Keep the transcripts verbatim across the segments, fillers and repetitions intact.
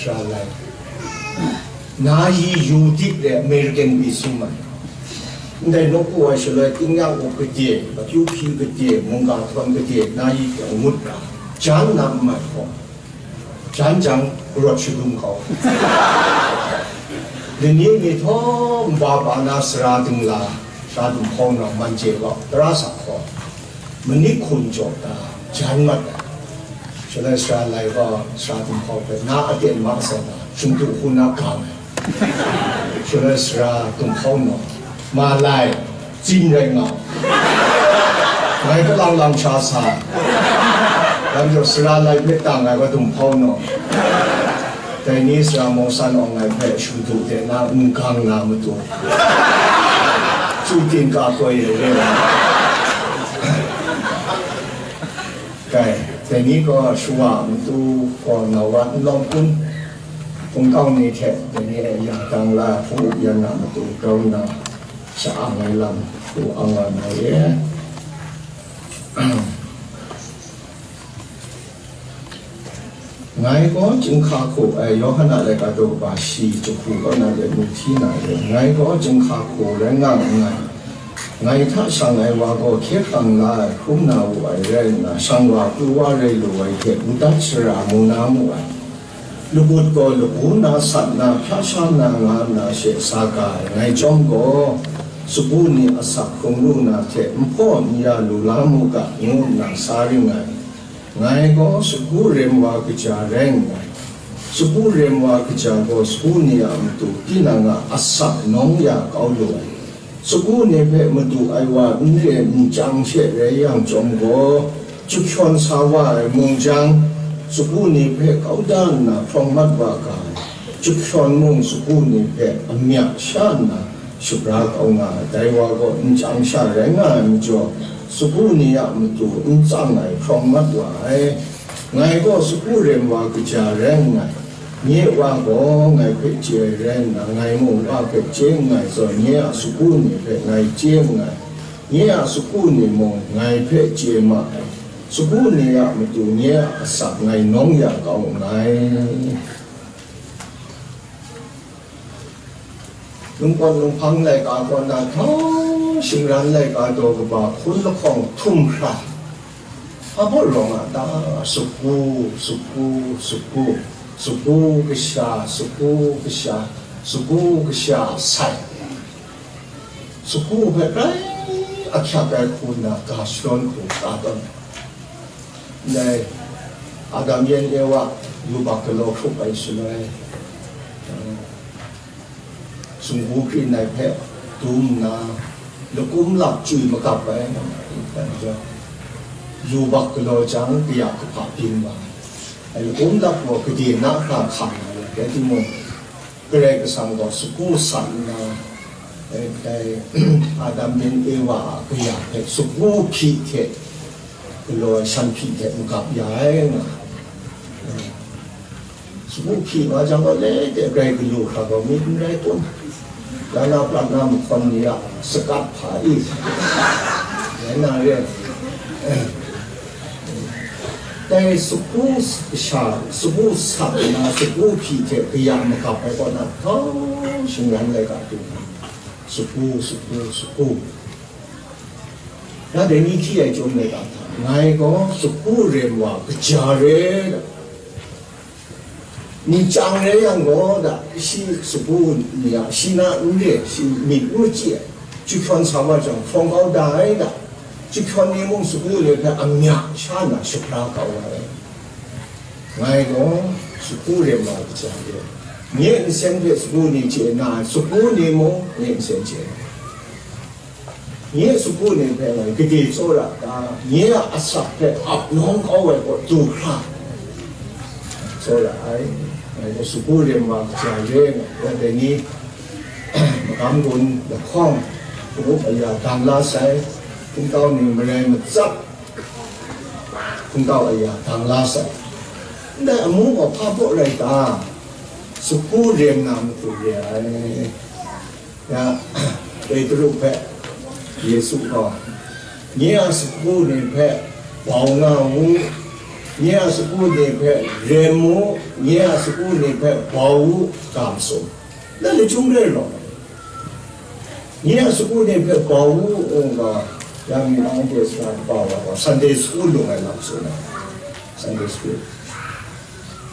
Shalai. Na yi yu dik le American bi sung ma. Ndai nawku ai shaloi tingnyang up kade, akyu hpyi kade, mungga htawn kade, na yi kyang ngut ra. Jan na n mai hkaw. Jan jang rawt shadum kau. Lani mi htawm ba ba na sara dingla, sara dum hkawng nau man je gaw, tara sa hkaw. Manit hkun jaw ta, jan mat ai. Shaloi sara lai gaw, sara dum hkawng hpe, na aten ma sai na, shingtu hku na gang ai. Shaloi sara dum hkawng nau, ma lai, tsim rai nga. Ngai kalang lang sha sa. Dam jaw sara lai hpe tang ai wa dum hkawng nau. Dai ni sara mawng san awng ai hpe shingtu de na n gang na matu. Chu tin ka koi yu re. Kai, dai ni gaw shawa matu gaw nau wa n lawm kun. Hpung kau ni hte dai ni e ya dang la hpung up yan na matu grau nna, sha-ang ai lam hku ang wa na ye. Ngai gaw chyinghka hku, eh, Yawhan a laika daw kaba shi jahku kaw na let mu hti na let, ngai gaw chyinghka hku rai nga nngai. Ngai hta shang ai wa gaw hkye hkrang la ai hkrum na wu ai rai nna, shang wa pru wa rai lu ai hte, ndat shara mu na mu ai. Lagut gaw lagu na sat na hpya sha na nga nna she sa ga ai, ngai chyawm gaw, sagu ni asak hkrung lu na hte, nhpaw n ya lu la mu ga, ngu nna sa ring ai. Ngai gaw sagu rem wa kaja rai nngai. Sagu rem wa kaja gaw sagu ni a matu tinang a asak nawng ya kau lu ai. Sagu ni hpe madu ai wa n re n chyang she rai yang chyawm gaw, chyahkyawn sa wa ai mung jang, sagu ni hpe kau da nna hprawng mat wa ga ai. Chyahkyawn mung sagu ni hpe amya sha nna, shapra kau nga ai. Dai wa gaw n chyang sha rai nga ai majaw, sagu ni a matu n tsang ai hprawng mat wa ai. Ngai gaw sagu rem wa kaja rai nngai. Nye Wa gaw ngai hpe chye ai rai nna, ngai mung Wa hpe chye nngai zawn, nye a sagu ni hpe ngai chye nngai. Nye a sagu ni mung ngai hpe chye ma ai. Sagu ni a matu nye a asak ngai nawng ya kau nngai. Lungpawt lunghpang laika kaw na htawng shingran laika daw kaba hpun lahkawng htum hkra, hpa baw rawng a ta? Sagu, sagu, sagu, sagu kasha, sagu kasha, sagu kasha sai. Sagu hpe grai ahkyak ai hku nna ga shadawn hku ka tawn ai. Ndai Adam yen Ewa yubak galaw hkrup ai shaloi, sumgu hkrin ai hpe dum nna, lakum lap chywi magap ai, yubak galaw jang kaya kahpa byin wa ai. Lakum lap gaw gade na hkra hkang ai, rai timung, Karai Kasang gaw sagu san nna, eh, dai Adam yen Ewa a kaya hpe sagu hpyi hte galaw ai shan hpyi hte magap ya ai nga. Eh, sagu hpyi nga jang gaw, le de grai galu hkra gaw myit n rai kun? Ya na prat na mahkawn ni a sakat hpa i? Rai na re ai. Dai sagu kasha, sagu sat nna, sagu hpyi hte kaya magap ai kaw na, htau shingran laika du na, sagu, sagu, sagu. Ya dai ni hti ai chyawm laika hta, ngai gaw sagu rem wa kaja re, Myit chyang rai yang gaw, da, shi sagu ni a, shi na n re, shi myit n machyi ai, chyahkyawn sa wa jang, hprawng kau da ai, da, chyahkyawn ni mung sagu ni hpe amya sha na shapra kau ai. Ngai gaw sagu rem wa ai kaja re, nye nsen hpe sagu ni chye na ai, sagu ni mung nye nsen chye na ai. Nye sagu ni hpe ngai gade tsawra ta? Nye a asak hpe ap nawng kau ai kaw du hkra tsawra ai. Ngai gaw sagu rem wa kaja re nga, ya dai ni, magam gun lahkawng, hpung up aya dang la sai, hpungtau ni marai matsat, hpungtau aya dang la sai. Ndai amu gaw hpa baw rai ta? Sagu rem na matu re ai. Ya, Petru hpe Yesu gaw, nye a sagu ni hpe bau nga u, Nye a sagu ni hpe rem u, nye a sagu ni hpe bau u, ga masum. Dai lachyum rai law, nye a sagu ni hpe bau u, ngu ga, yang mi nang de sa bau wa, Sunday school lung ai lam tsun ai. Sunday school.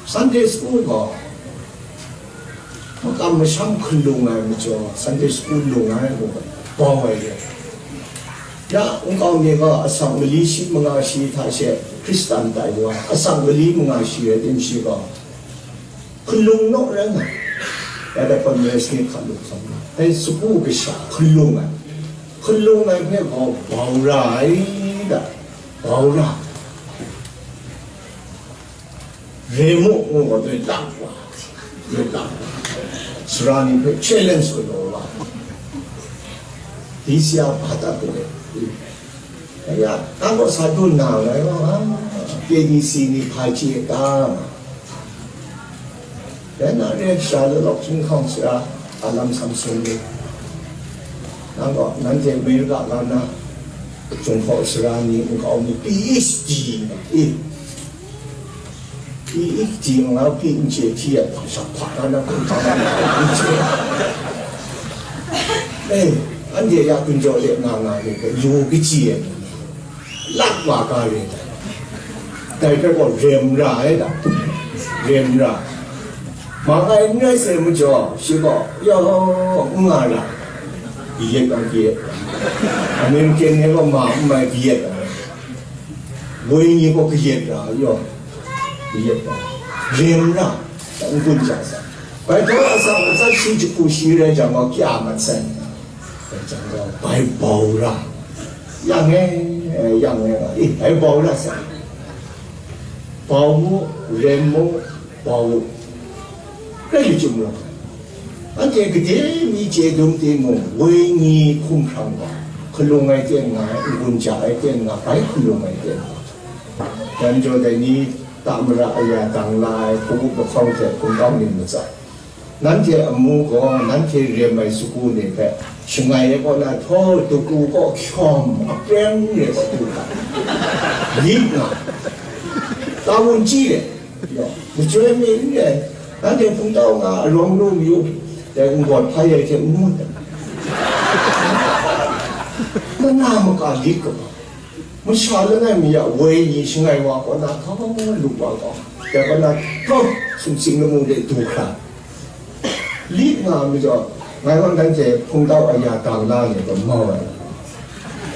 Sunday school gaw, makam masham hkalung ai majaw, Sunday school lung ai, ngu ga, bau ai re. Ya, nkau mi gaw asak mali shi manga shi hta she Hkristan tai wa, asak mali manga shi rai tim shi gaw, hkalung naw rai nga, ya da conference ni hkalung hkam nga, dai sagu kasha hkalung ai, hkalung ai hpe gaw bau ra ai da, bau ra. Rem u, ngu gaw, doi lak wa, doi lak wa. Sara ni hpe challenge galaw wa. Di sia hpa dat gaw, ya, nang gaw sa du na, ngai gaw, ah, K B C ni hpa chye ta? Dai na re, sha lawk hkying hkawng sara, a lam Samson ni. Nang gaw, nanhte America ga na, Jinghpaw sara ni, nkau mi, P H D na, eh. P H D nga, P H D a, hpa shak hpa na, na, hpa shak hpa na, hpa shak hpa na. Eh, anhte ya kun jaw le nga nga le, lu kaji ai. Lak wa ga re ai. Dai hpe gaw rem ra ai da. Rem ra. Ma ai n rai sai majaw, shi gaw, yaw, n nga ra. Kayat ai, kayat ai. American ni gaw ma n mai kayat ai. Woi ni gaw kayat ra, yaw. Kayat ra. Rem ra. N gun ja sai. Bai hta asak atsat shi jahku shi rai jang gaw, kya mat sai. Bai bau ra. Yang e, yang e, eh, bai bau ra sai. Bau mu, rem mu, bau mu. Rai li chyum rawng. Anhte gade mi chye dum timung, woi ni hkumhkrang wa, hkalung ai ten nga, n-gun ja ai ten nga, bai hkalung ai ten nga. Dan jaw dai ni, ta mara aya dang la ai, hpung up lahkawng hte hpungtau ning matsat. Nanhte amu gaw, nanhte rem ai sagu ni hpe, shangai ai kaw na htaw, dagu kaw hkyawm, apreng re kaw du hta, lit nga, ta wun chyi re, yaw, machyoi mi n re, nanhte hpungtau nga arawng lu mayu, dai nbawt hpai ai hte n ngut ai. Mana maka lit kaba. Masha langai mi a woi ni shangai wa kaw na htaw lu wa gaw, dai kaw na htaw sumsing lamu de du hkra, lit nga mi jaw, ngai gaw nanhte hpungtau aya dang la ni gaw mau ai,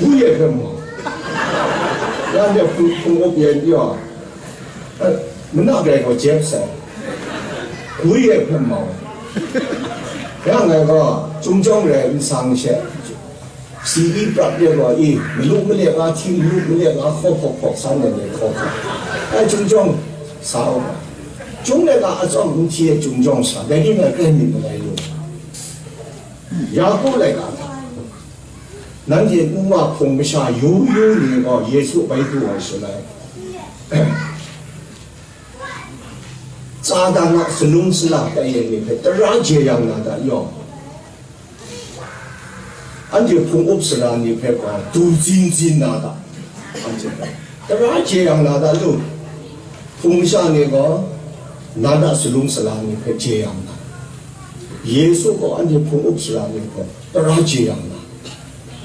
gu ye hpe mau, ya de hpung, hpung up yen yaw, eh, mana rai gaw jep sai, gu ye hpe mau ai, ya ngai gaw chyum jawng rai nsang she, si i prat de gaw i, malu malek a hti, malu malek a hkaw hkawk hkawk san ai ni hkaw hkawk. Ai, chyum jawng sa u ga. Chyum let a atsawm n hti ai chyum jawng sa, dai ni na kren myit malai lu. Yaku laika hta, nanhte nwa hpung masha yu yu ni gaw Yesu bai du ai shaloi, Satan a salung salang tai ai ni hpe tara jeyang na da yaw? Anhte hpung up sara ni hpe gaw du zin zin na da? Anhte hpe tara jeyang na da lu? Hpung masha ni gaw, na da salung salang ni hpe jeyang na, Yesu gaw anhte hpung up sara ni hpe tara jeyang na,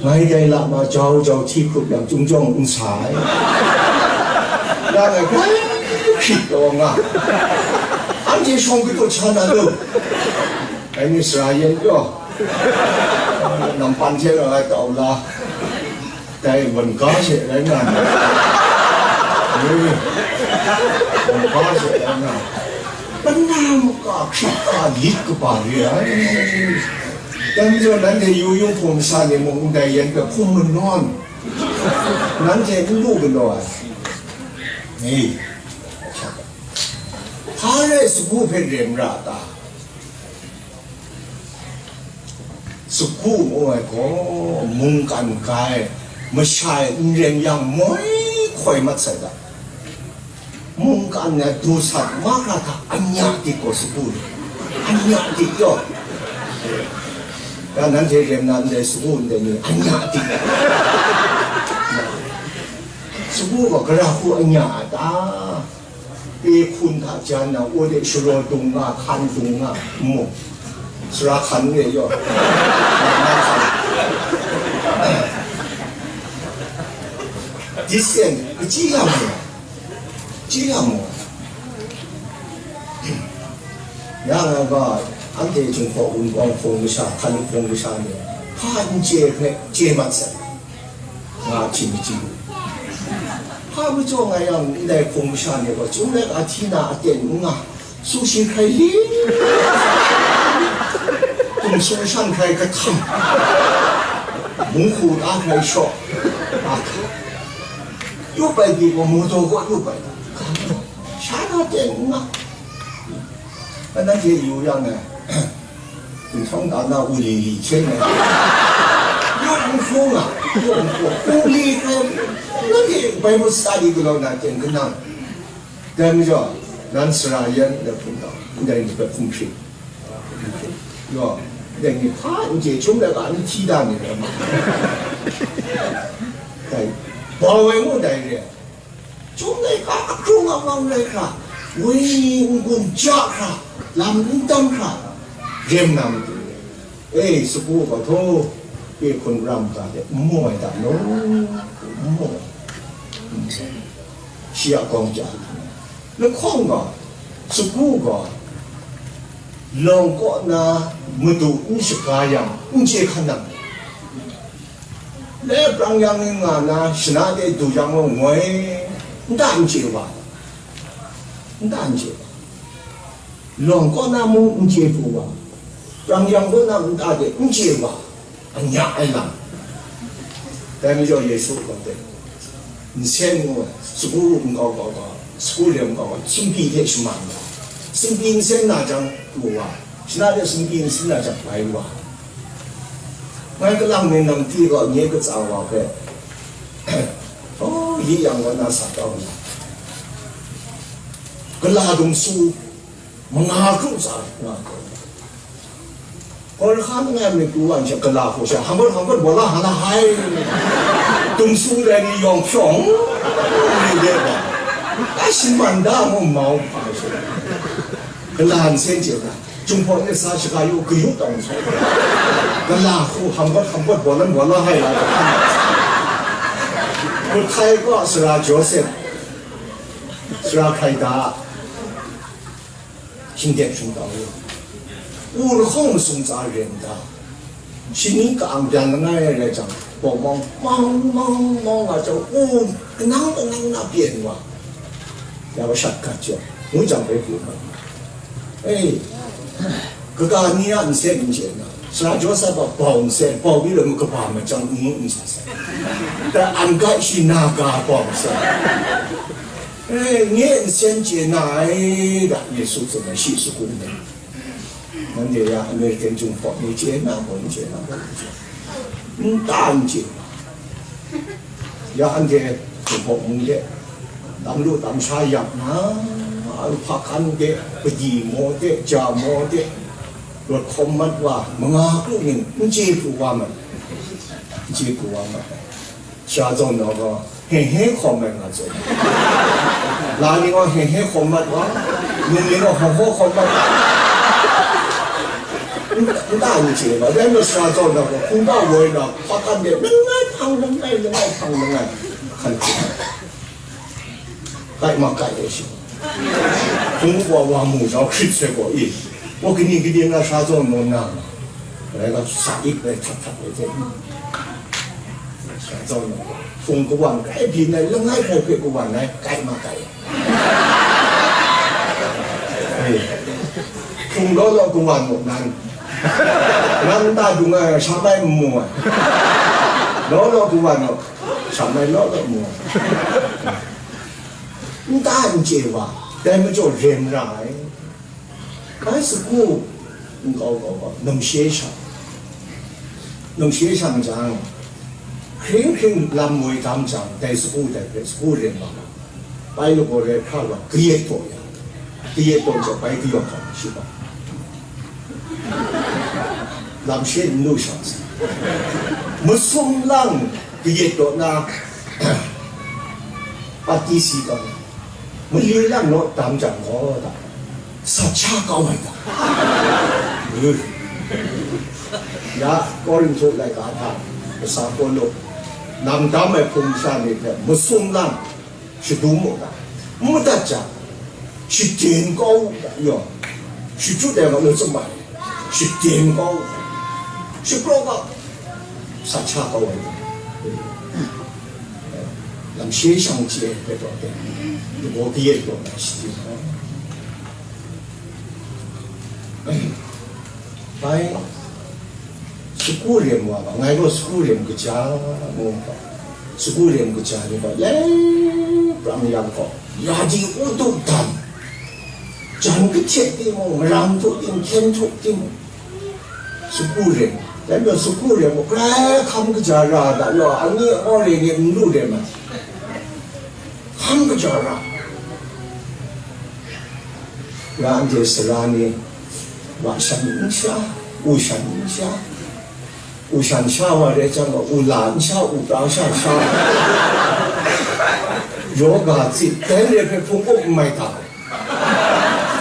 ngai dai lama jau jau hti hkrup yang chyum jawng n sa ai. Ya ngai hkrit taw nga, anhte shawng kadu hta na lu? Dai ni sara yen pyaw, nampan hte rai tau la, dai wan ga she rai nga na, wan ga she rai nga, mana maka hkrit ga lit kaba re ai. Dai majaw nanhte yu yung hpung masha ni mung ndai yan hpe hkum manawn, nanhte n lu galaw ai. Ni, hpa rai sagu hpe rem ra ta? Sagu ngu ai gaw mungkan ga ai, masha e n rem yang moi hkoi mat sai ga. Mungkan na du sat mahkra hta anya dik gaw sagu ni, anya dik yaw. Ya nanhte rem na ndai sagu ndai ni anya dik. Sagu gaw gara hku anya a ta? Pe hkun hta jan na, o de sharaw dung nga, hkan dung nga, mu. Sara hkan re yaw. Disen, kaji lam mu. Kaji lam mu. Ya nga ba, anhte Jinghpaw Wunpawng hpung masha, hkan hpung masha ni, hpa n chye hpe, chye mat sai. Nga hpyi machyi u. Hpa majaw nga yang, ndai hpung masha ni gaw, Chyum Laika hti na aten n nga, su shi hkrai li, tum su shan hkrai kahtam, mung hku ta hkrai shaw, a hka. Yup ai pyi gaw, mawtaw kaw yup ai, sha na ten n nga. Anhte yu yang e, Hpung hkawng da na, wunli li hkyen ai. Yawng n hpung a, yawng n hpung, wunli hkyen, nanhte Bible study galaw na ten kanang. Dai majaw, nan sara yan, dai hpung hkawng, ndai ni hpe hkum hkrit. Yaw, ndai ni hpa n chye, Chyum Laika ni hti da ni rai ma. Dai, bau ai ngu dai re ai. Chyum Laika ahkrung amang rai hkra, wenyi n-gun ja hkra, lam n tam hkra, rem na matu. E, sagu gaw htaw, e hkun ram ga de, n mu ai da no, n mu ai. Shi a gawng ja, lahkawng gaw, sagu gaw, lawng kaw na madu n shaga yang, n chye hkan nang. Le prang yang ni nga na, shana de du yang gaw ngoi, nta n chye wa, nta n chye wa, lawng kaw na mung n chye pru wa, prang yang kaw na nta de n chye wa, anya ai lam. Dai majaw Yesu gaw de, nsen ngu ai, sagu nkau kau gaw, sagu rem kau gaw, sumpi hte shaman wa, sumpi nsen na jang pru wa, shana de sumpi nsen na jang bai wa. Ngai kalang mi nang ti gaw nye katsa wa hpe, oh, yi yang wa na sa kau na. Gala dum su, manga kru tsa nga kau. Kawra hka langai mi kru wa n sha gala hku sha, hangkawt hangkawt wa la ha la hai. Dum su dai ni yawng hpyawng, ni de ba. A shi man da ngu mau hpa shi. Gala nsen chye na. Jinghpaw ni sa shaga yu, kayu tawn sai. Gala hku hambawt hambawt bawlan bawlan hai la. Hkut hkai kaw sara Joseph, sara hkrai da, shingdep shingtau yu. U lahkawng masum tsa rem da. Shani ka-ang byan langai rai jang, bawng mawng, mawng, mawng, mawng nga jang, u kanang kanang na pyen wa. Ya wa shat gat jang, ngu jang bai pru nga. Ei, kaga ni a nsen n chye na, sara jaw sat ba bau nsen, bau mi rai mu kaba machyang n ngu n sa sai. Dai an gai shi na ga bau nsen. Ei, nye nsen chye na ai, da, Yesu tsun ai, shi sagu ni. Nanhte ya American Jinghpaw ni chye na gaw, n chye na gaw, n chye. N ta n chye. Ya anhte Jinghpaw mung de, tam lu tam sha yak na, a lu hpa kan de, padi maw de, ja maw de, rawt hkawm mat wa, manga kru ning, n chye pru wa mat, n chye pru wa mat. Sha zawn na gaw, he he hkawm ai nga zawn. La ni gaw he he hkawm mat wa, num ni gaw hkaw hkaw hkawm mat wa. N ta n chye ba, dai majaw sha zawn na gaw, hkungga woi na, hpa kan de, langai hpang langai, langai hpang langai. Hkan hte. Kai ma kai e shi. Hpung wa wa mu jau hkrit sai gaw i. Wa kani kade na sha zawn naw na. Rai ga sa ik rai htat htat rai hte. Sha zawn naw. Hpung kawan kai byin ai, langai hkrai hpe kawan ai, kai ma kai. Hpung law law kawan mu nan. Nan ta dung ai, sha bai n mu ai. Law law kawan mu. Sha bai law law mu ai. N ta n chye wa, dai majaw rem ra ai. Bai sagu nkau kau kau, namshe shang, namshe shang jang, hkring hkring lam moi tam jang, dai sagu dai hpe sagu rem wa, bai lagaw rai hkra wa, kayet taw ya, kayet taw jang, bai kayawng hkra shi ba. Lam she n lu shang sa. Masum lang kayet taw na, pati si taw na. Mali lang naw dam jang gaw, da, sat sha kau ai ga. Ya, Korinhtu laika hta, kasa Pawlu, nam dam ai hpung sha ni hte masum lang, shadum mu ga, n madat jang, shaden kau u ga, yaw, shachut ai ga, nu tsum ai, shaden kau u ga, shapraw ga, sat sha kau ai ga. Lam she shang chye ai hpe taw ten, lagaw kayat taw na shachye ai. Bai, sagu rem wa ga, ngai gaw sagu rem kaja ngu ga, sagu rem kaja ni gaw, lai pram yang gaw, ya di u du dan, jan kahte timung, maram htu tim, hkyen htu tim, sagu rem. Dai majaw sagu rem gaw, grai hkam kaja ra da, yaw, ani awng re ni n lu rem ai. Hkam kaja ra. Nga anhte sara ni, wa shan n sha, u shan n sha, u shan sha wa rai chyang gaw, u la n sha, u pra sha sha. Yoga tsit, dai re hpe hpung up n mai ta.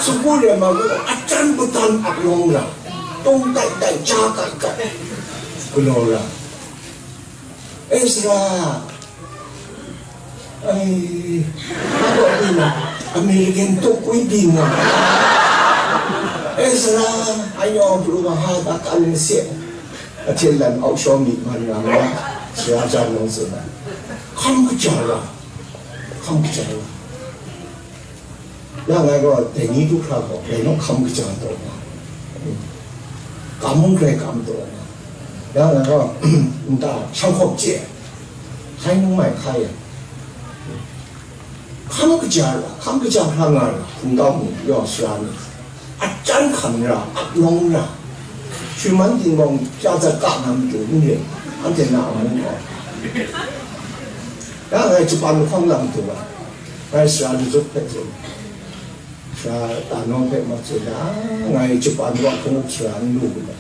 Sagu rem ma gaw, ajan badan ap lawm ra, tong tai tai, ja tai tai, galaw ra. Ezra, ai, a gaw byin na, American tuk kwi byin na. Ezra, a yawng pru wa ha da kan se. A hten lan au shawng mi man nga ma, sara jan nang tsun ai. Hkam kaja ra, hkam kaja ra. Ya ngai gaw, dai ni du hkra gaw, dai naw hkam kaja taw nga, kam mung grai kam taw nga. Ya ngai gaw, nta, shang hkawm chye, hkai nung mai hkai ai. Hkam kaja ra, hkam kaja hkra nga ra, hpung kau mi, yaw sara ni, ajan hkam ra, ap lawng ra, shi man ginwang pya zat ka na matu n ring, anhte na a mung gaw. Ya ngai Japan lahkawng lam du ai, ngai sara ni zut hpe tsun, sara Tano hpe ma tsun ai, ngai Japan wa hkawng sara n lu ai.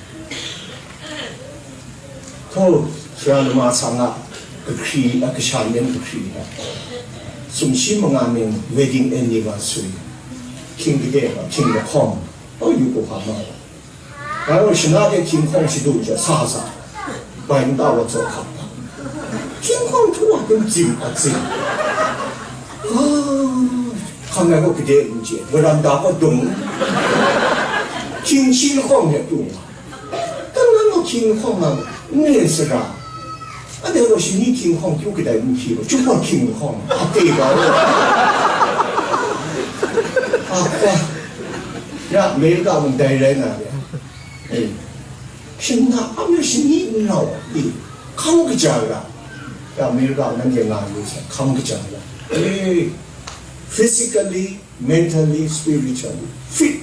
Hkaw sara lama sang a, kahkri a, kasha yan kahkri a, sumshi manga ning wedding anniversary, hkying gade wa, hkying lahkawng, o, Yokohama wa. Ngai gaw shana de hkying hkawng shadu ja sa sa, bai nta wa tsaw hkap ta. Hkying hkawng htu wa, kum tsim a tsim. Ah, hkang ai gaw gade n chye, veranda gaw dung. Hkying shi lahkawng hte dung. Tang nan gaw hkying lahkawng nga, n re sara. Anhte gaw shani hkying lahkawng kyu kadai n hpyi gaw, chyum gaw hkying lahkawng, a te ga gaw. A ta, ya, America mung dai rai nga re. Eh, shana, a myit shani n rau, eh, hkam kaja ra. Ya, America nanhte nga yu sai, hkam kaja ra. Eh, physically, mentally, spiritually fit.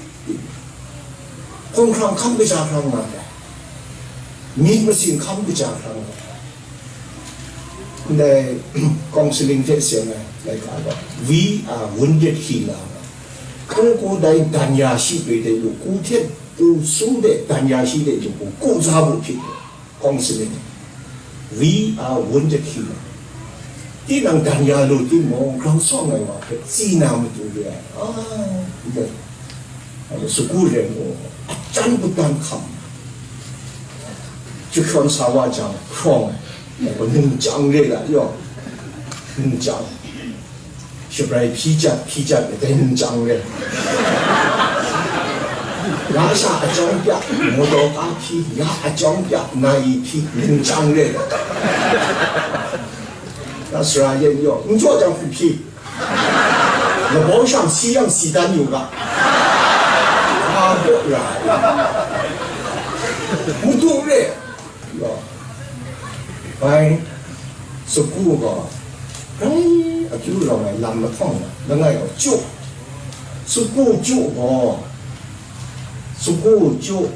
Hkawng hkrang hkam kaja hkrang nga ai. Myit masin hkam kaja hkrang nga ai. Ndai counseling hte seng ai, like, a, we are wounded healer. Hkang ku dai dan ya shi poi de lu, ku hte ku sung de dan ya shi de lu, ku ku za bu hpyi. Counseling. We are wounded healer. Tinang dan ya lu timung, grau sawng ai wa hpe tsi na matu re ai. Ah, ndai, sagu rem gaw, ajan badan hkam, jahkrawn sa wa jang, hkrawng ai, ningchyang re la yaw, ningchyang. Shabrai hpyi jat, hpyi jat, dai ningchyang re. Ya sha a chyawm pya, motor ka hpyi, ya a chyawm pya, nai hpyi, ningchyang re. Ya sara yen yaw, n jaw jang hpyi hpyi. Labau shang si yang si dan yu ga. Hpa baw ra ai. Madu re. Bai, sagu gaw, rai akyu rawng ai lam lahkawng na, langai gaw chyu, sagu chyu gaw, sagu chyu,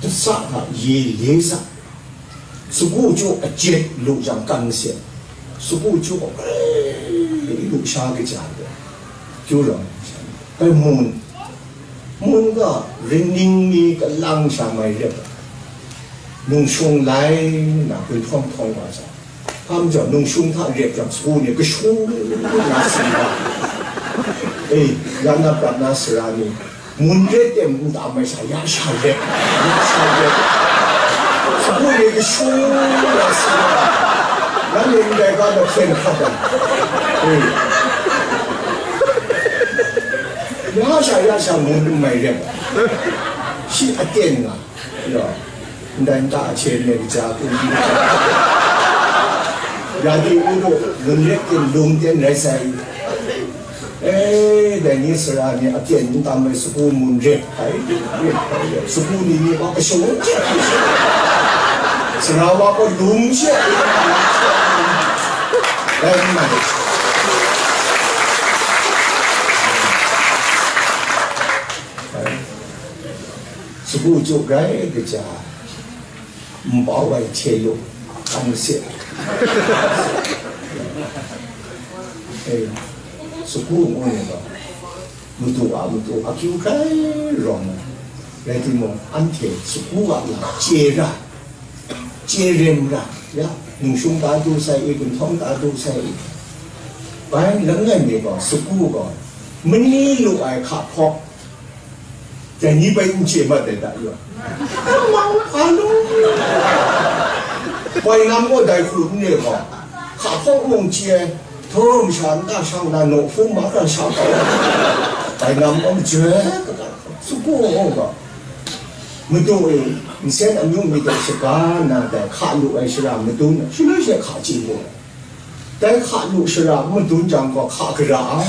dasa hta ye le sa, sagu chyu ajet lu jang kan masin, sagu chyu gaw, rai lu sha kaja gaw, kyu rawng ai sha, bai mun, Mun ga ringning mi kalang sha mai rep ai, nungshung lai nna gun hpawng hpawng wa sa, hpa majaw nungshung hta rep jang, sagu ni kashung nga si ga, Eh, ya na prat na sara ni, mun ret tem n tam ai sha, ya sha ret, ya sha ret. Sagu ni kashung ya sara, na ni ndai ga da hpyen hkat ai. Eh. Ya sha, ya sha, mun mai ret. Shi aten nga. Ya, ndai nta hte me kaja, kunhpi kaja. Ya di u ru, lun lek tin, lung ten rai sai. Eh, dai ni sara ni aten n tam ai sagu mun ret ai, ret ai, sagu ni ni wa kashung hte, sara wa gaw lung she, dai n mai. Sagu chyu rai kaja, npau ai hte lu, kan masit. Eh, sagu ngu ni gaw, madu a matu akyu hkrai rawng ai. Rai timung, anhte sagu a lam chye ra, chye rem ra, ya, ningshung ta du sai i, gunhtawng ta du sai i. Bai, langai mi gaw, sagu gaw, mani lu ai hka hkawk, dai ni bai n chye mat ai ta yaw. Amang, anu. Bai nam gaw dai hkrum n re gaw, hka hpawng mung chye ai, htaw masha nta shang na, naw hpung ma ga sha kau ai. Bai nam gaw majoi ai, sagu gaw. Madu e, nsen amyu myit ai shaga na dai hka lu ai shara madu na, shaloi she hka chye gaw. Dai hka lu shara madun jang gaw hka gara ai,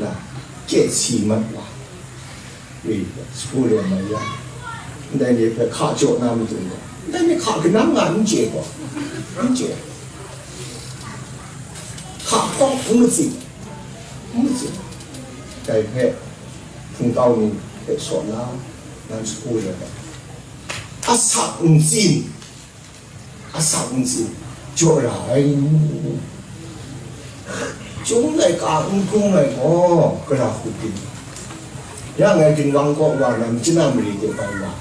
na, kye si mat wa. Wi, sagu rai mai yang, ndai ni hpe hka jaw na matu gaw, ndai ni hka kanang nga n chye gaw, n chye. Hka hpawng n matsin, n matsin. Dai hpe hpungtau ni hpe saw na, nan sagu rai ai. Asak ntsin, asak ntsin, jaw ra ai. Chyum laika n hkrum ai gaw, gara hku byin. Ya ngai ginwang kaw wa na, machyin a mari de bai wa.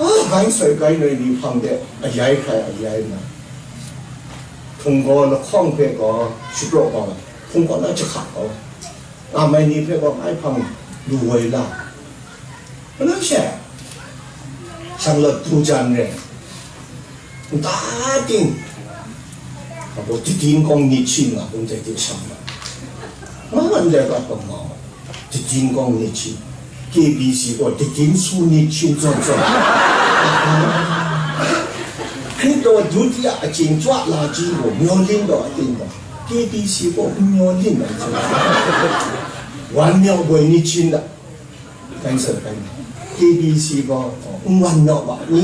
A, gai soi gai noi ni hpang de, ayai hkrai ayai na. Hpung gaw lahkawng hpe gaw shapraw kau ai, hpung kaw na jahka kau ai. Nga mai ni hpe gaw mai hpang lu woi la. Manu she, shanglawt du jan re, nta ting, apo, tadin kawng nit shin nga, kun dai de shang nga, nga man dai ga kawng mau, tadin kawng nit shin, K B C gaw tadin su nit shin zawn zawn. Hkristu Dutiya achyin chyaw la ji gaw, myaw lin daw ating gaw, K B C gaw n myaw lin ai zawn. Wan myaw goi nit shin da. Cancer kan. K B C gaw n wan naw wa ni.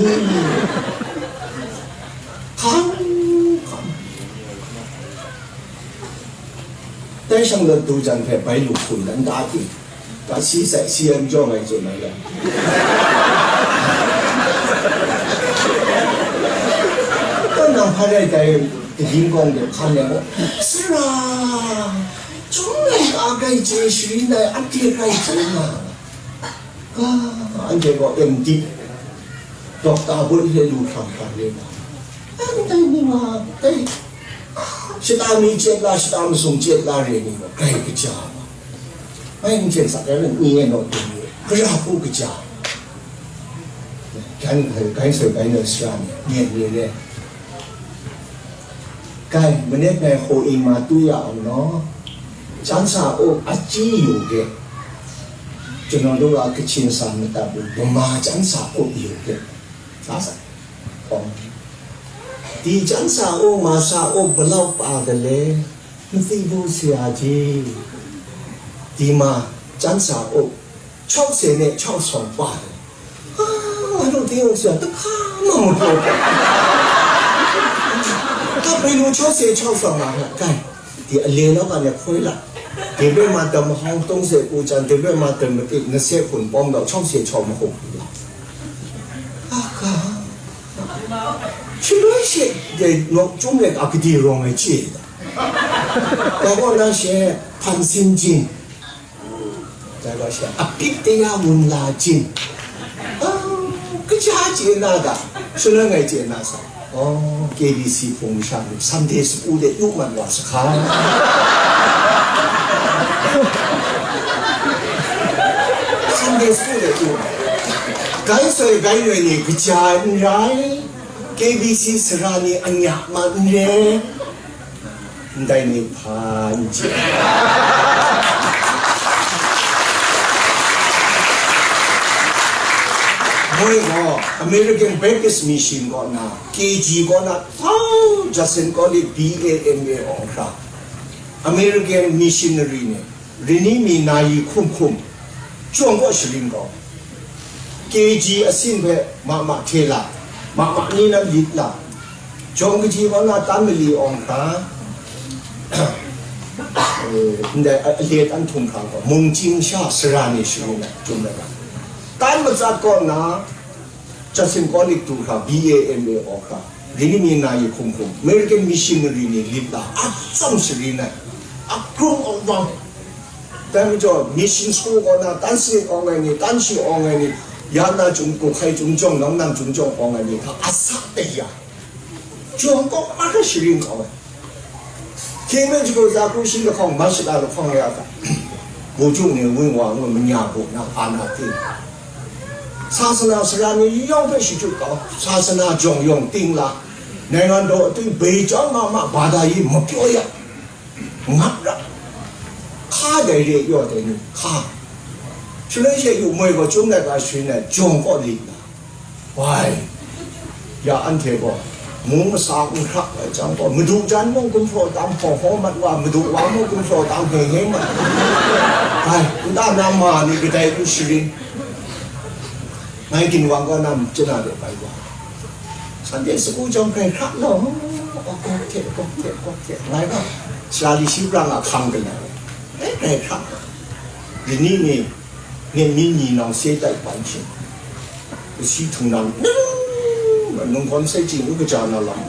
Hkang, hkang. Dai shanglawt du jan hpe bai lu hku nan da ti. Ga si sai, si ai majaw ngai tsun ai ga. Kan nang hpa rai dai, daging kawng de hkan yang gaw, sara, chyum laika grai chye sharin ai, anhte grai chye nga. Ga, anhte gaw M D, doctor bun hte lu hkrang hkrang re nga. Anhte ni wa, dai, shata mi chyet la, shata masum chyet la re ni gaw, grai kaja wa. Bai n hten sak ai, ni e naw dum ni, gara hku kaja. Jan hkai, kai soi, kai na sara ni, myit ni re. Kai, manet ngai hkaw ing ma tu ya ang naw, jan sa up achyi yu ge, ကျွန်တော်တို့က ကချင်စာ မတတ်ဘူး၊ ဗမာကျမ်းစာ အုပ်ယူခဲ့။ စကားစာ။ ဒီကျမ်းစာအုပ်မှာ စာအုပ်ဘယ်လောက်ပါတယ်လဲ။ မသိဘူးဆရာကြီး။ ဒီမှာကျမ်းစာအုပ်ခြောက်ဆယ်နဲ့ခြောက်ဆောင်ပါတယ်။ ဟာ၊ ငါတို့သင်းအုပ်ဆရာတစ်ခါမှမပြောဘူး။ ဒါဘယ်လိုခြောက်ဆယ်ခြောက်ဆောင်ပါလဲ။ ကဲ၊ ဒီအလယ်လောက်ကနေခွဲလိုက်။ ဒီဘက်မှာဓမ္မဟောင်းသုံးဆယ့်ကိုးကျမ်း၊ ဒီဘက်မှာဓမ္မသစ်နှစ်ဆယ့်ခုနှစ်ပေါင်းတော့ခြောက်ဆယ်ခြောက်မဟုတ်ဘူးလား။ ဟာက။ ရှင်တို့ရဲ့ဒီနောက်ကျုံးတဲ့အကတိရောင်နဲ့ကြည့်တာ။ ဒါကလည်းရှင်ဖန်ဆင်းခြင်း။ ဒါကရှင်အပြစ်တရားဝင်လာခြင်း။ အာ၊ ကကြားကျင်လာတာ။ ရှင်လည်းငယ်ကျင်လာစား။ အော်၊ K B C ပုံစံမျိုး Sunday School တဲ့ ရုပ်မှန်ပါစခါ။ Yesu le tu. Gai soi gai noi ni kaja n rai, K B C sara ni anya ma n re, ndai ni hpa n chye. Moi gaw American Baptist Mission kaw na, K G kaw na, tau Justin College B A M A awng hkra, American missionary ni, rini mi na yi hkum hkum, chyawm kaw sharin kau. K G asin hpe ma ma hte la, ma ma ni lam lit la, jawng kaji kaw na tan mali awng hkra, eh, ndai a-, ale tan htum hkra gaw, mung ching sha sara ni sharin ai, chyum ai ga. Tan matsat kaw na, Justin College tu hkra B A M A awng hkra, rini mi na yi hkum hkum, American missionary ni lit la, atsam sharin ai, akrum awng bang. Dai majaw, mission school kaw na, tan sanit awng ai ni, tan shi awng ai ni, ya na chyum, kung hkai chyum jawng, nang nang chyum jawng awng ai ni hta, asak tai ya. Jawng kaw ma hkra sharin kau ai. Hkying me jahku za kru shi lahkawng, mat shada lahkawng ya ga, Bojung ni wun wa ngu manya bu na hpa na ting. Sasana sara ni yawng hpe shachyut kau, sasana jawng yawng ting la, နိုင်ငံတော် atwi bai chyawm ma ma, ဘာသာရေး မပြောရ, ငတ်ရ, ခါတယ်ရဲ့ရော့တယ်နေ, ခါ, ရှင်လည်းရဲ့ယူမွေကိုကျုံးလိုက်ပါရှင်နဲ့ ကြောင်ကော့လီလာ, ဝိုင်း, ရအန်ထေကို မူးမစားဘူးခရပ်အကြောင်းကို မဒူတန်းမုံကွန်ဖရိုတန်းဖော်ဟောမှတ်ဝါ မဒူဝါမုံကွန်ဖရိုတန်းဟဲဟဲမှတ်, ဝိုင်း, ဒါနမ္မာနေကြတဲ့ ဥရှင် ငိုင်းကင်ဝံကောနမ်ကျနာတဲ့ပိုင်ကွာ. Sunday school ကျောင်း ဖဲခရပ်လို့ အကောက်ထဲ အကောက်ထဲ အကောက်ထဲ ငိုင်းက ဆရာလီရှိပြငါခံကလည်း ဖဲခရပ် ဒီနေ့နေ့ မျက်မြင်ညီနောင် စေးတိုက်ပိုင်ရှင် ပစီထုံနံ နုံခွန်စိတ်ကြည် ဥက္ကဋ္ဌနာလမ်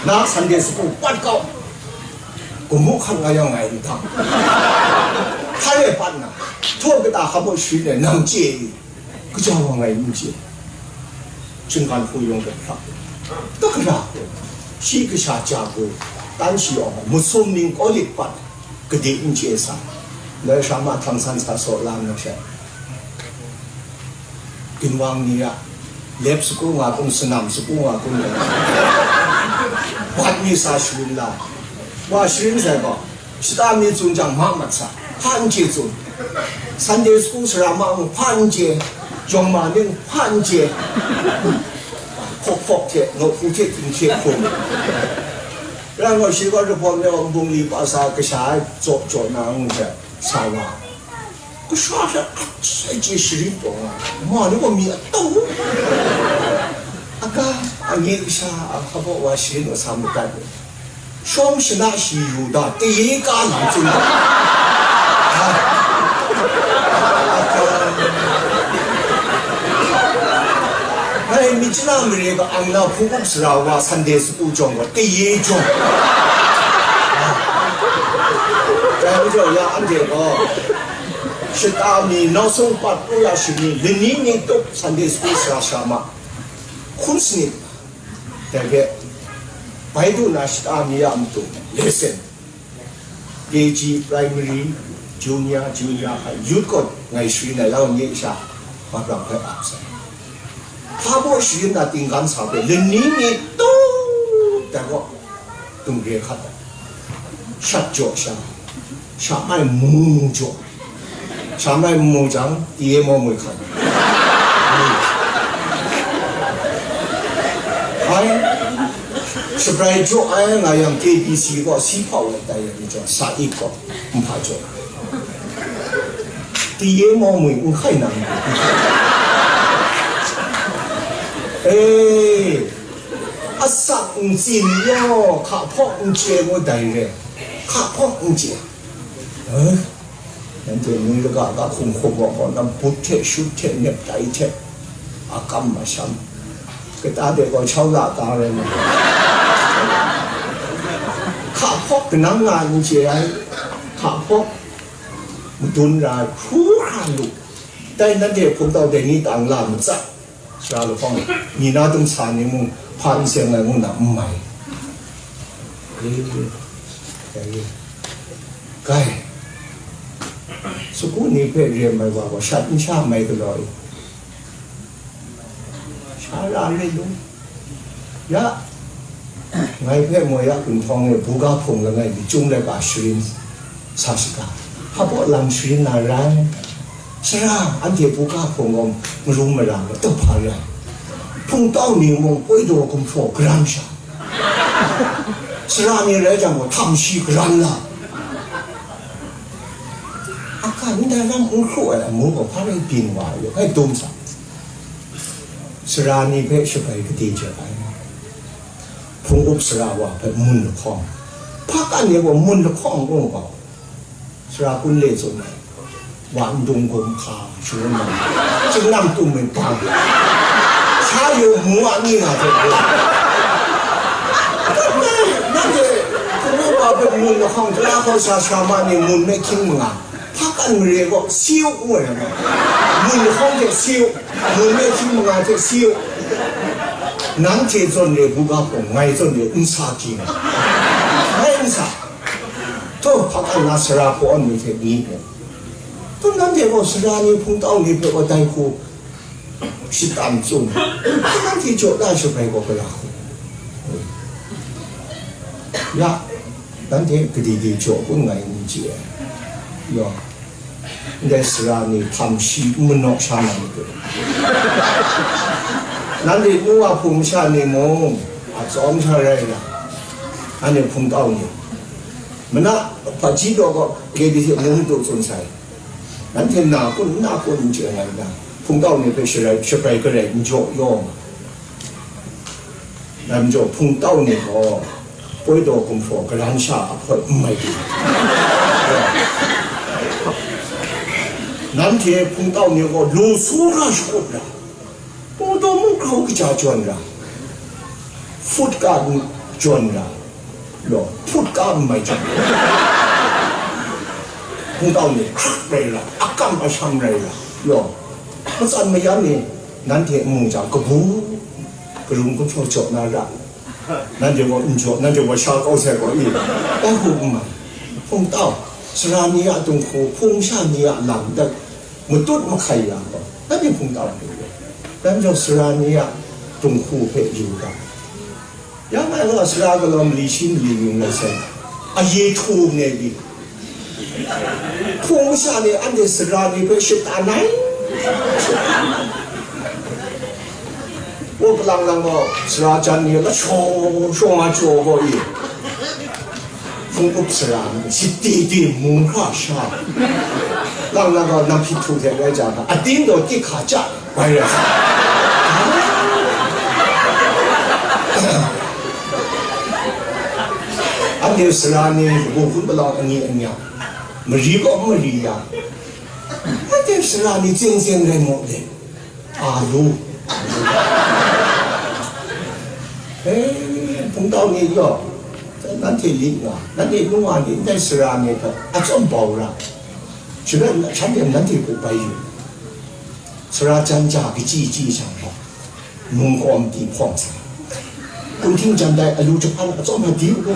နာ Sunday school ပတ်ကောက် ကိုမိုးခန့်ငါရောက်ငါရင်တော့ ခါရဲ့ပတ်နာ ထို့ကတာခဖို့ရှိတယ် နောင်ကြည့် ကကြောင်ငါရင်ကြည့် ချင်းကန်ဖူယုံကဖျက် တက္ကရာကို ရှိကရှာကြကို တန်းစီအောင် မဆုံးနင်းကောလိပ်ပတ် ကတိအင်ချေစာ လဲရှာမထမ်းဆန်းစာစော်လမ်းနဲ့ဖြတ် ကင်ဝါငီရ လပ်စကူငါကုန်း စနမ်စကူငါကုန်း ဘတ်မီစာရှင်လာ ဝါရှင်ဆိုင်က စတာမီစွန်ကြောင့် မမတ်စာ ဖန်ချေစွန် Sunday school ဆရာမအောင် ဖန်ချေ ကျောင်းမနင်း ဖန်ချေ ဖောက်ဖောက်ချက် ငုတ်ဖူးချက် တင်ချက်ခုံ ရန်ကုန်ရှိကတဖော်မြော်ဘုံလီပါစာကစားကြော့ကြော့နာငုံချက် ဆာဝါ ကစှားဖျက်အစဲကျေရှရင်းပေါ်လာ မနုကမီအတုံး အကအငေးကစားအခဘောဝါရှင်တို့ဆာမတတ်ဘူး ရှောင်းရှနရှိယူတာတရေကားလူကျုံးတာ ဟဲ့ မြစ်ချနမရေကအင်္ဂလဖူးအုပ်စရာဝါ Sunday school ကျောင်းကတရေကျောင်း ဒါကြောင့် ရအန်တဲ့တော့ ရှစ်သားမီး နောက်ဆုံးပတ် ပြောရရှိရင် လနည်းနည်းတော့ Sunday school ဆရာဆရာမ ခုနှစ်နှစ် တကယ် ဘိုင်းတို့နာ ရှစ်သားမီးရမတူ lesson K G primary junior junior high youth ကို ငိုင်ရွှေနဲ့ လောက်နေရှာ ဘာပြောင်ဖက်အောင်ဆက် ဖားဖို့ရှိရင်သာ သင်ခန်းစာပဲ လနည်းနည်းတော့ တကော တုံကဲခတ် ရှတ်ကြော်ရှာ ရှမိုက်မူကြော် ရှမိုက်မူကြောင့် တရေမောမွေခံ အဲ surprise ကြော်အဲ ငါယံ K B C က စီးဖောက်ဝင်တိုင်ရကြော် စာအိတ်က မဖာကြော် တရေမောမွေ မခိုင်နံ အဲ အစပ်အင်္ကျီရော ခါဖောက်အင်္ကျီကိုတိုင်ရဲ ခါဖောက်အင်္ကျီ ဟမ် နံတမွေးတကကခုံခုံဘောဘောနံပုတ်ထဲရှုပ်ထဲနက်တိုင်ထဲ အကမ်မရှမ် ကတားတဲ့ကောချောင်းလာတားရဲနော် ခါဖောက်ကနန်းငါအင်္ကျီ ခါဖောက် မတွန်းရာခူးခါလို့ တိုင်နံတဲ့ဖုန်တော့တဲ့နေ့တန်လာမစ ဆရာတော်ကောင်းညီနာတုံးစာနေမှုဖာန်ဆင်ငယ်မှုနာမမိုင်ဂိုင်ဂိုင် Sagu ni hpe rem ai wa gaw shat n sha mai galaw i, sha ra re lu. Ya, ngai hpe moi ya gunhtawng e buga hpung langai mi chyum laika sharin sa saga, hpa baw lam sharin na rai. Sara, anhte buga hpung gaw marung mara ga tup hpa rai. Hpungtau ni mung poi daw gumhpraw garan sha. Sara ni rai jang gaw, htam shi garan la. Akan ndai lam n hkru ai amu gaw hpa rai byin wa ai, hpai dum sa. Sara ni hpe shabai kade jaw ai. Hpung up sara wa hpe mun lahkawng, hpa kan ni gaw mun lahkawng gaw, sara kun le tsun ai. Wa ndung gum hka, shangun nang, chyingnam tum ai bang, sha yu mu a ni nga hte gaw. Nanhte, hpung up wa hpe mun lahkawng, tara hkaw sa sha ma ni mun me hkying manga, hpa kan mare gaw, si u, ngu ai rai. Mun lahkawng hte si u, mun me hkying manga hte si u. Nanhte zawn re buga hpung, ngai zawn re n sa hkying. Ngai n sa. Taw, hpa kan na sara hpawn ni hte ni hpe. Taw, nanhte gaw sara ni hpungtau ni hpe gaw dai hku shatan tsun. Taw, nanhte jaw da shabai gaw gara hku. Ya, nanhte gade de jaw kun ngai n chye ai. Yaw, ndai sara ni htam shi n manaw sha na myit dai. Nanhte nu a hpung masha ni mung, a tsawm sha rai nga, anhte hpungtau ni. Mana, hpaji daw gaw, gade hte mung du tsun sai. Nanhte na kun, n na kun, n chye ai na, hpungtau ni hpe sharai, shabai garai n jaw yaw nga. Nan jaw hpungtau ni gaw, poi daw gumhpraw garan sha ahkoi n mai lu. Nanhte hpungtau ni gaw, lu su ra shakut ra, poi daw mung grau kaja jawn ra, hput ka jawn ra, law, hput ka n mai jawn, hpungtau ni hkrak rai ra, akam asham rai ra, law, matsan mayam ni nanhte n mu jang, kabu, karung kahpraw jaw na ra. Nanhte gaw n jaw, nanhte gaw sha kau sai gaw i, dai hku n mai. Hpungtau, sara ni a dinghku, hpung sha ni a lam dat matut mahkai ya gaw, nanhte hpungtau hku gaw, dan jaw sara ni a dinghku hpe yu ga. Ya ngai gaw sara galaw mali shi mali yu ngai sai, a ye htu ne di, hpung masha ni anhte sara ni hpe shatan ai. Wa palang lang gaw, sara jan ni la shaw shaw ma jaw gaw i, hpung up sara ni, shati ti mung hkra sha. Lang lang gaw, nam hpyi htu hte rai ja ga, ating gaw tik hka ja, bai rai sa. Anhte sara ni, kabu hpun palawng ani anya, mari gaw mari ya, anhte sara ni tseng tseng rai mu le. A lu. E, hpungtau ni gaw, nanhte lit nga, nanhte nu wa ni, ndai sara ni hpe atsawm bau ra. Shana, shanhte nanhte hpe bai yu. Sara jan ja kachyi chyi shang gaw, nungkawm di hpawng sa. Kunhting jan dai alu jahpan atsawm a di u gaw.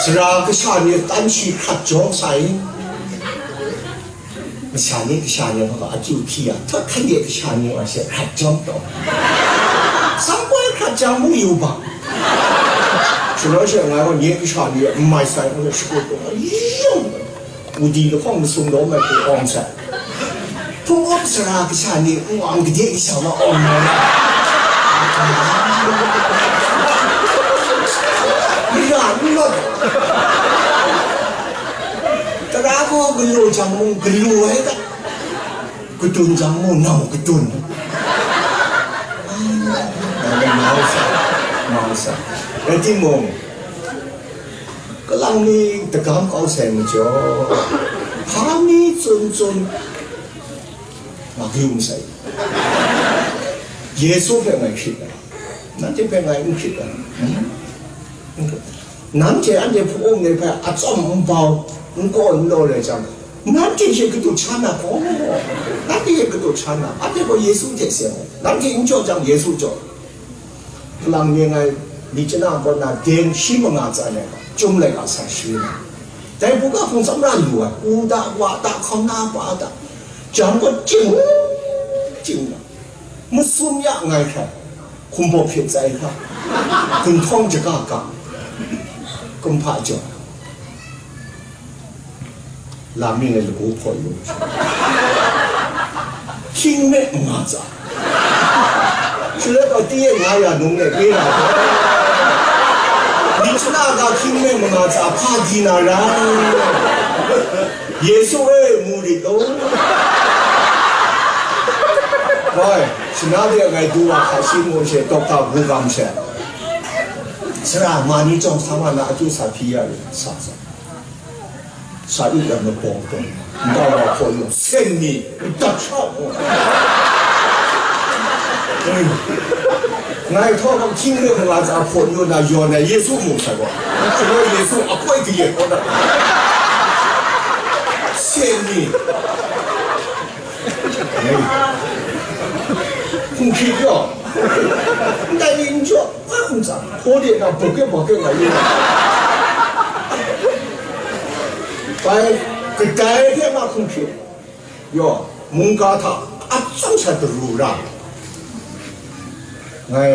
Sara kasha ni tan shi hkrat jawng sa i, masha ni kasha ni gaw akyu hpyi ya, htaw hkan de kasha ni wa she hkrat jawng taw, sangpoi hkrat jang mu yu bang. Shaloi she ngai gaw nye kasha ni n mai sai ngu shakut taw, yung. Wudi lahkawng masum lawm ai hku awng sai. Hpung up sara kasha ni n awng gade kasha wa awng na ra. Mara n lawt. Tara gaw galaw jang mung galaw ai ta. Kadun jang mung nau kadun. Ai, mau sa, mau sa. Rai timung, kalang mi dagam kau sai majaw, hpa mi tsun tsun, ma yu masai. Yesu hpe ngai hkrit ai, nanhte hpe ngai n hkrit ai. Hmm? Nanhte anhte hpung um ni hpe atsawm n bau, n kaw n law rai jang, nanhte hte kadut sha na gaw, nanhte hte kadut sha na, anhte gaw Yesu hte seng ai. Nanhte n jaw jang, Yesu jaw. Kalang mi ngai Myitkyina kaw na deng shi manga tsa ai, chyum laika sa shi na. Dai buga hpung tsawm ra lu ai, u da, wa da, hkauna pa da, jam gaw ching, ching na. Masum ya ngai hkrai, hkumbawk hpye tsai hkra, gunhtawng jaga ga, kumhpa jaw. Lam mi ngai lagu hpaw yu. Hkying me manga tsa. Shaloi gaw ti e nga ya num ne kwi na. Myitkyina ga hkying me manga tsa hpa di na rai. Yesu e, mu rit law. Wai, shana de ngai du wa hka shi mu she, tawk ga gu gam she. Sara ma ni chyawm sa ma na akyu sa hpyi ya rit, sa sa. Sa yu yang na bawng tawn, nta wa hpaw yu, sen ni, nta sha u. Ngai htaw hpang hkying hpe manga tsa hpaw yu na yawn ai Yesu mu sai gaw, shaloi Yesu a poi kayat kau dat, sen ni. Hkunghkrit gaw, ndai ni n jaw, a n tsa, hpaw de na buk e bak e nga yu na. Bai, kadai hpe ma hkunghkrit, yaw, mungga hta atsam sha daru ra. Ngai